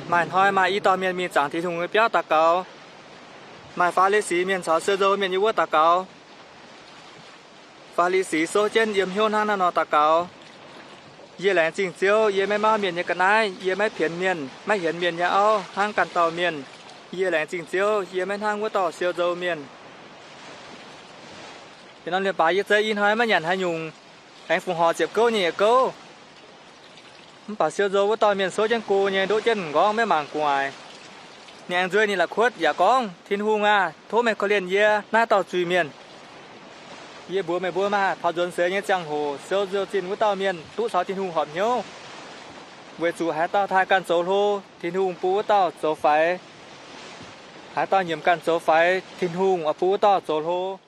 Maaih hnoi maaih i dauh mienh mingh zaangc Tin-Hungh nyei biauv daux gaux. Maaih Faa^li^si Mienh caux siou nzou mienh yiem wuov daux gaux. Faa^li^si souv jienv yiem hnyouv hnangv naaiv nor daux gaux: Yie laengz zingh Ziouv, yie maiv mauv mienh nyei ga'naaiv, yie maiv pienx mienh, maiv hienx mienh nyei auv hnangv ganh dauh mienh. Yie laengz zingh Ziouv, yie maiv hnangv wuov dauh siou nzou mienh. Yie norm liemh baac yie zeiz i hnoi maiv nyanc haaix nyungc, aengx fongc horc ziepc gouv nyei yietc gouv. Mv baac siou nzou wuov dauh mienh souv jienv go nyei, ndoqv jienv m'nqorngv maiv mangc gu'nguaaic. Ninh aengx nzueiz ninh la'kuotv yaac gorngv, Tin-Hungh aah! Tov meih korv-lienh yie naaiv dauh zuiz-mienh. Yie mbuox meih mbuo, maaih taux nzuonx seix nyei ziangh hoc siou nzou zinh wuov dauh mienh duqv caux Tin-Hungh horpc hnyouv, weic zuqc haaix dauh taaih ganh zoux hlo, Tin-Hungh bun wuov dauh zoux faix. Haaix dauh nyiemc ganh zoux faix, Tin-Hungh oix bun wuov dauh zoux hlo.